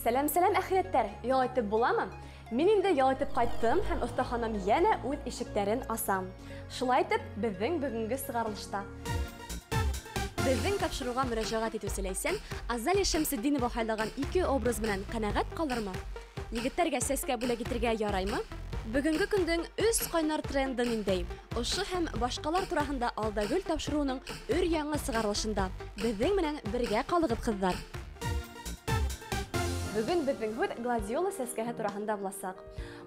Сәләм, сәләм, әхирәттәр! Ял итеп буламы? Мин инде ял итеп ҡайттым һәм оҫтаханам йәнә үҙ ишектәрен асам. Шулай итеп, беҙҙең бөгөнгө сығарылышта. Беҙҙең тапшырыуға мөрәжәғәт итеүсе Ләйсән Азалия Шәмсетдинова һайлаған ике образ менән ҡәнәғәт ҡалырмы? Егеттәргә сәскә бүләк итергә яраймы? Бөгөнгө көндөң өс ҡайнар тренды ниндәй? Ошо һәм башҡалар тураһында Алда гөл тапшырыуының өр-яңы сығарылышында беҙҙең менән бергә ҡалығыҙ, ҡыҙҙар. Бөгөн беҙҙең һүҙ гладиола сәскәһе тураһында буласаҡ.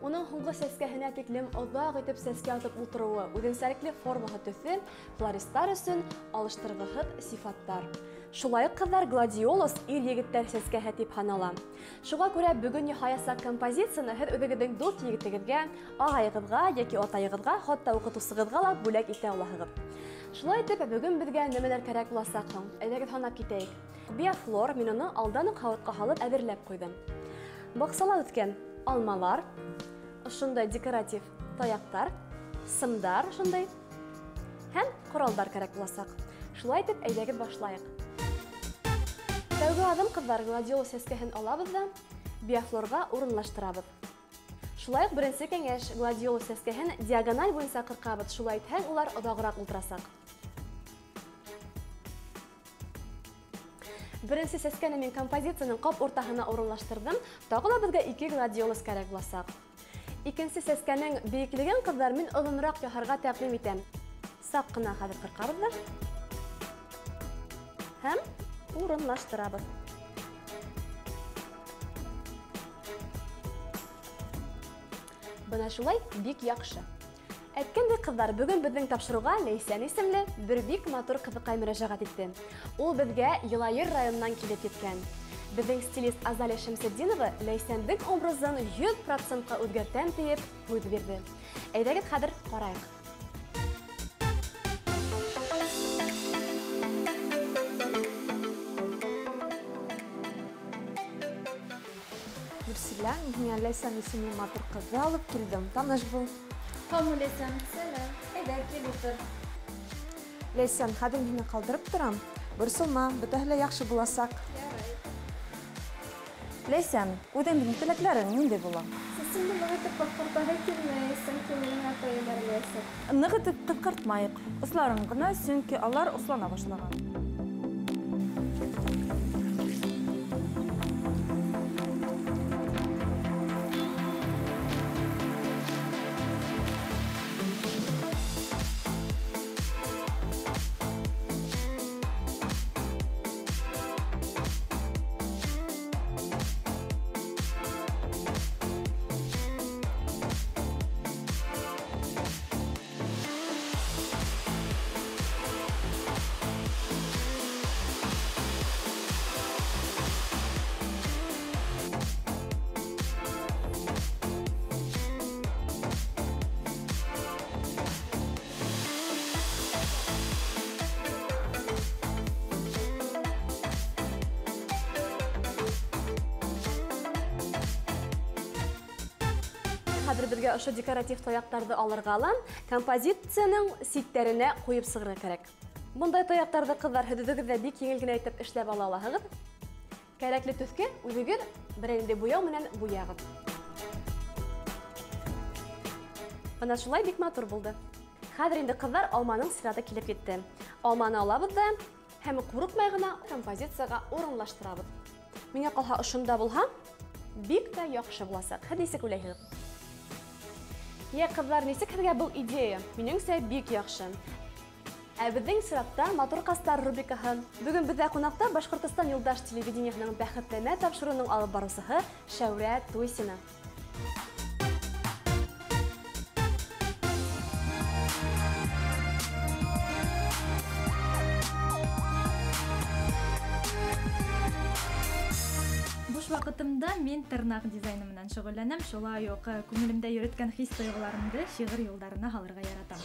Уның һуңғы сәскәһенә тиклем оҙаҡ итеп сәскә атып ултырыуы, үҙенсәлекле формаһы, төҫө флористар өсөн алыштырғыһыҙ сифаттар. Шулай уҡ, ҡыҙҙар, гладиолус ир-егеттәр сәскәһе тип һанала. Шуға күрә бөгөн яһаясаҡ композицияны һеҙ үҙегеҙҙең дуҫ егетегеҙгә, ағайығыҙға йәки атайығыҙға, хатта уҡытыусығыҙға ла бүләк итә алаһығыҙ. Шулай итеп, бөгөн беҙгә нәмәләр кәрәк буласаҡ һуң? Әйҙәгеҙ һанап китәйек. Биофлор, мин уны алдан уҡ һауытҡа һалып әҙерләп ҡуйҙым. Баҡсала үҫкән алмалар, ошондай декоратив таяҡтар, сымдар ошондай һәм ҡоралдар кәрәк буласаҡ. Шулай итеп, әйҙәгеҙ башлайыҡ. Тәүге аҙым, ҡыҙҙар, гладиолус сәскәһен алабыҙ ҙа биофлорға урынлаштырабыҙ. Шулай уҡ беренсе кәңәш: гладиолус сәскәһен диагональ буйынса ҡырҡабыҙ, шулай итһәң, улар оҙағыраҡ ултырасаҡ. Беренсе сәскәне мин композицияның ҡап уртаһына урынлаштырҙым. Тағы ла беҙгә ике гладиолус кәрәк буласаҡ. Икенсе сәскәнең бейеклеген, ҡыҙҙар, мин оҙонораҡ яһарға тәҡдим итәм. Саҡ ҡына хәҙер ҡырҡабыҙ ҙа һәм урынлаштырабыҙ. Бына шулай бик яҡшы. Әйткәндәй, ҡыҙҙар, бөгөн беҙҙең тапшырыуға Ләйсән исемле бер бик матур ҡыҙыҡай мөрәжәғәт итте. Ул беҙгә Йылайыр районынан килеп еткән. Беҙҙең стилист Азалия Шәмсетдинова Ләйсәндең образын 100%-ҡа үҙгәртәм тиеп һүҙ бирҙе. Әйҙәгеҙ хәҙер ҡарайыҡ. Нурсилә, мин һиңә Ләйсән исемле матур ҡыҙҙы алып килдем. Таныш бул. Һаумы, Ләйсән. Сәләм. Әйҙә, кил, ултыр. Ләйсән, хәҙер мин һине ҡалдырып торам. Борсолма, бөтәһе лә яҡшы буласаҡ. Ярай. Ләйсән, үҙеңдең теләктәрең ниндәй була? Сәсемде ныҡ итеп ҡыҫҡартаһы килмәй, сөнки минең атайым әрләйәсәк. Ныҡ итеп ҡыҫҡартмайыҡ, осларын ғына, сөнки алар ослана башлаған. Хәҙер беҙгә ошо декоратив таяҡтарҙы алырға ла композицияның ситтәренә ҡуйып сығырға кәрәк. Бындай таяҡтарҙы, ҡыҙҙар, һеҙ үҙегеҙ ҙә бик еңел генә итеп эшләп ала алаһығыҙ. Кәрәкле төҫкә үҙегеҙ берәй ниндәй буяу менән буяғыҙ. Бына шулай бик матур булды. Хәҙер инде, ҡыҙҙар, алманың сираты килеп етте. Алманы алабыҙ ҙа һәм ҡурҡмай ғына композицияға урынлаштырабыҙ. Миңә ҡалһа, ошонда булһа, бик тә яҡшы буласаҡ. Һеҙ нисек уйлайһығыҙ? Йә, ҡыҙҙар, нисек һеҙгә был идея? Минеңсә, бик яҡшы. Ә беҙҙең сиратта Матур ҡастар рубрикаһы. Бөгөн беҙҙә ҡунаҡта Башҡортостан юлдаш телевидениеһының Бәхетләмә тапшырыуының алып барыусыһы Шәүрә Туйсина. Буш ваҡытымда мин тырнаҡ дизайны менән шөғөлләнәм, шулай уҡ күңелемдә йөрөткән хис-тойғоларымды шиғыр юлдарына һалырға яратам.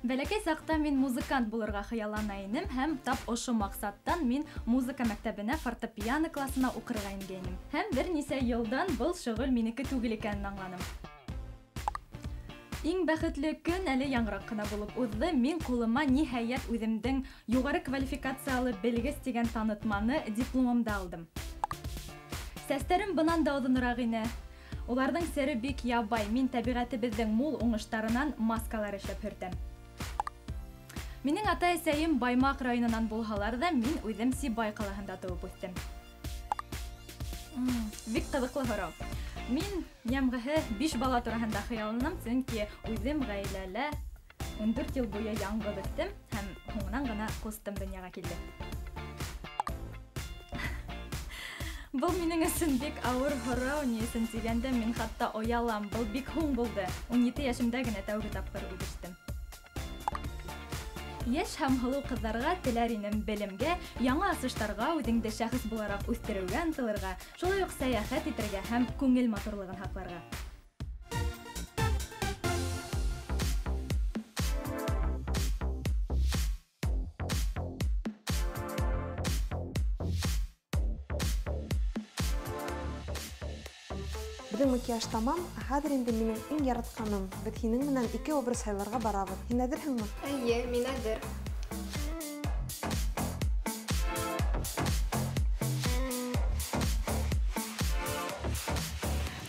Бәләкәй саҡта мин музыкант булырға хыяллана инем һәм тап ошо маҡсаттан мин музыка мәктәбенә фортепиано классына уҡырға ингәйнем. Һәм бер нисә йылдан был шөғөл минеке түгел икәнен аңланым. Иң бәхетле көн әле яңыраҡ ҡына булып уҙҙы. Мин ҡулыма ниһайәт үҙемдең юғары квалификациялы белгес тигән танытманы, дипломымды алдым. Сәстәрем бынан да оҙонораҡ ине. Уларҙың сере бик ябай. Мин тәбиғәтебеҙҙең мул уңыштарынан маскалар эшләп һөртәм. Минең атай-әсәйем Баймаҡ районынан булһалар ҙа, мин үҙем Сибай ҡалаһында тыуып үҫтем. Бик ҡыҙыҡлы һорау. Мин йәмғеһе 5 бала тураһында хыялланам, сөнки үҙем ғаиләлә 14 йыл буйы яңғыҙ үҫтем һәм һуңынан ғына ҡустым донъяға килде. Был минең өсөн бик ауыр һорау, ни өсөн тигәндә мин хатта оялам. Был бик һуң булды. 17 йәшемдә генә тәүге тапҡыр үбештем. Йәш һәм һылыу ҡыҙҙарға теләр инем белемгә, яңы асыштарға, үҙеңде шәхес булараҡ үҫтереүгә ынтылырға, шулай уҡ сәйәхәт итергә һәм күңел матурлығын һаҡларға. Беҙҙең макияж тамам, ә хәҙер инде минең иң яратҡаным. Беҙ һинең менән 2 образ һайларға барабыҙ. Һин әҙерһеңме? Эйе, мин әҙер.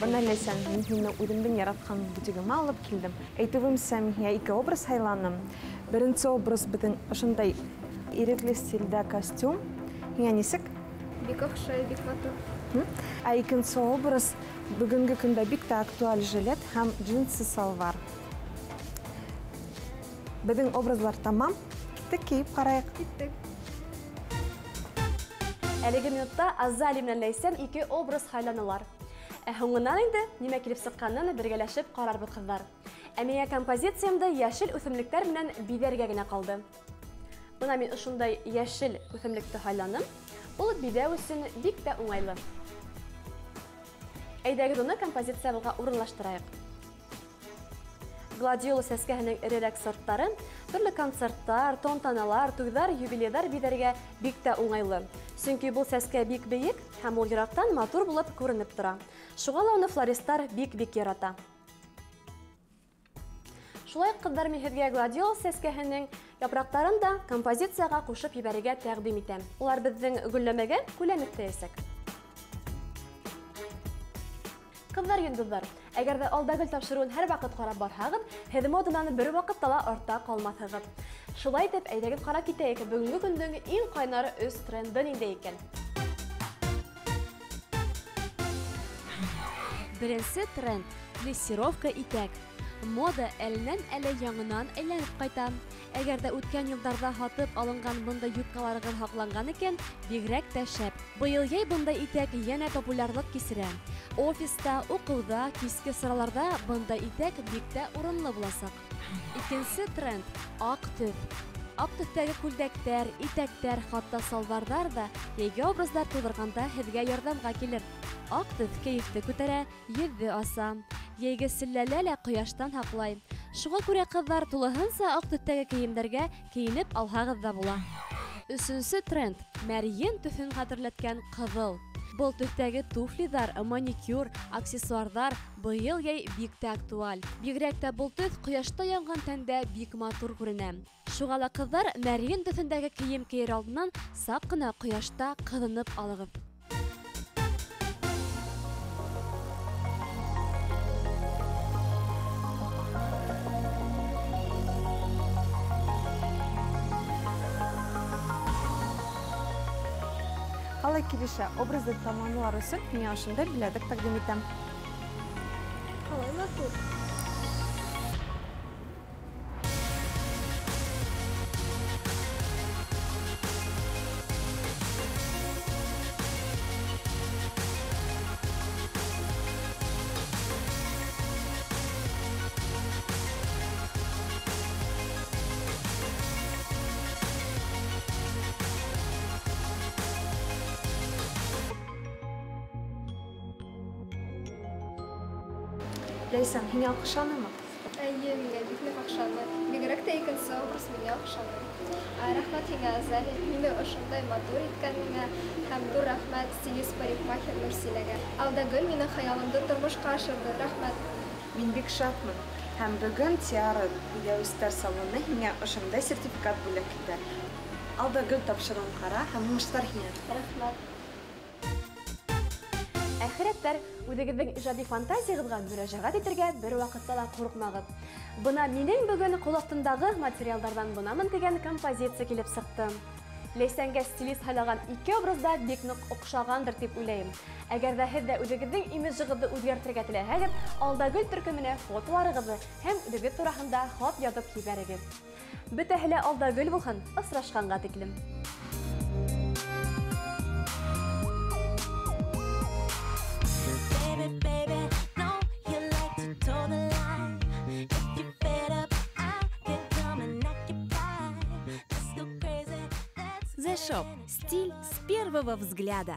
Бына, Ләйсән, мин һине үҙемдең яратҡан бутигыма алып килдем. Әйтеүемсә, мин һиңә 2 образ һайланым. Беренсе образ беҙҙең ошондай ирекле стилдә костюм. Һиңә нисек? Бик оҡшай, бик матур. Ә икенсе образ бөгөнгө көндә бик тә актуаль жилет һәм джинсы салвар. Беҙҙең образлар тамам. Киттек, кейеп ҡарайыҡ. Киттек. Әлеге минутта Азалия менән Ләйсән 2 образ һайланылар. Ә һуңынан инде нимә килеп сыҡҡанын бергәләшеп ҡарарбыҙ, ҡыҙҙар. Ә миңә композициямды йәшел үҫемлектәр менән биҙәргә генә ҡалды. Бына мин ошондай йәшел үҫемлекте һайланым. Ул биҙәү өсөн бик тә уңайлы. Әйҙәгеҙ уны композициябыҙға урынлаштырайыҡ. Гладиолус сәскәһенең эрерәк сорттары төрлө концерттар, тантаналар, туйҙар, юбилейҙар биҙәргә бик тә уңайлы. Сөнки был сәскә бик бейек һәм ул йыраҡтан матур булып күренеп тора. Шуға ла уны флористар бик-бик ярата. Шулай уҡ, ҡыҙҙар, мин һеҙгә гладиолус сәскәһенең япраҡтарын да композицияға ҡушып ебәрергә тәҡдим итәм. Улар беҙҙең гөлләмәгә күләм өҫтәйәсәк. Ҡыҙҙар, йондоҙҙар, әгәр ҙә Ал да гөл тапшырыуын һәр ваҡыт ҡарап барһағыҙ, һеҙ моданан бер ваҡытта ла артта ҡалмаҫһығыҙ. Шулай итеп, әйҙәгеҙ ҡарап китәйек, бөгөнгө көндөң иң ҡайнар 3 тренды ниндәй икән? Беренсе тренд плиссировка итәк. Мода әленән-әле яңынан әйләнеп ҡайта. Әгәр ҙә үткән йылдарҙа һатып алынған бындай юбкаларығыҙ һаҡланған икән, бигерәк тә шәп. Быйыл йәй бындай итәк йәнә популярлыҡ кисерә. Офиста, уҡыуҙа, киске сараларҙа бындай итәк бик тә урынлы буласаҡ. Икенсе тренд аҡ төҫ. Аҡ төҫтәге күлдәктәр, итәктәр, хатта салбарҙар ҙа йәйге образдар тыуҙырғанда һеҙгә ярҙамға килер. Аҡ төҫ кәйефте күтәрә, йөҙҙө аса. Йәйге селләлә лә ҡояштан һаҡлай. Шуға күрә ҡыҙҙар тулыһынса аҡ төҫтәге кейемдәргә кейенеп алһағыҙ ҙа була. Өсөнсө тренд мәрйен төҫөн хәтерләткән ҡыҙыл. Был төҫтәге туфлиҙар, маникюр, аксессуарҙар быйыл йәй бик тә актуаль. Бигерәк тә был төҫ ҡояшта янған тәндә бик матур күренә. Шуға ла ҡыҙҙар мәрйен төҫөндәге кейем кейер алдынан саҡ ҡына ҡояшта ҡыҙынып алығыҙ. Ҡалай килешә, образды тамамлар өсөн миңә ошондай беләҙек тәҡдим итәм. Ҡалай матур. Ләйсән, һиңә оҡшанымы? Эйе, миңә бик ныҡ оҡшаны. Бигерәк тә икенсе образ миңә оҡшаны. Рәхмәт һиңә, Азалия, мине ошондай матур иткәнеңә һәм ҙур рәхмәт стилист парикмахер Нурсиләгә. Ал да гөл минең хыялымды тормошҡа ашырҙы. Рәхмәт. Мин бик шатмын. Һәм бөгөн Тиара биҙәүестәр салоны һиңә ошондай сертификат бүләк итә. Ал да гөл тапшырыуын ҡара һәм уңыштар һиңә. Рәхмәт. Әхирәттәр, үҙегеҙҙең ижади фантазияғыҙға мөрәжәғәт итергә бер ваҡытта ла ҡурҡмағыҙ. Бына минең бөгөн ҡул аҫтындағы материалдарҙан бынамын тигән композиция килеп сыҡты. Ләйсәнгә стилист һайлаған ике образ да бик ныҡ оҡшағандыр тип уйлайым. Әгәр ҙә һеҙ ҙә үҙегеҙҙең имиджығыҙҙы үҙгәртергә теләһәгеҙ, Алдагөл төркөмөнә фотоларығыҙҙы һәм үҙегеҙ тураһында хат яҙып ебәрегеҙ. Бөтәһе лә Алдагөл булһын, осрашҡанға тиклем. The Shop. Стиль с первого взгляда.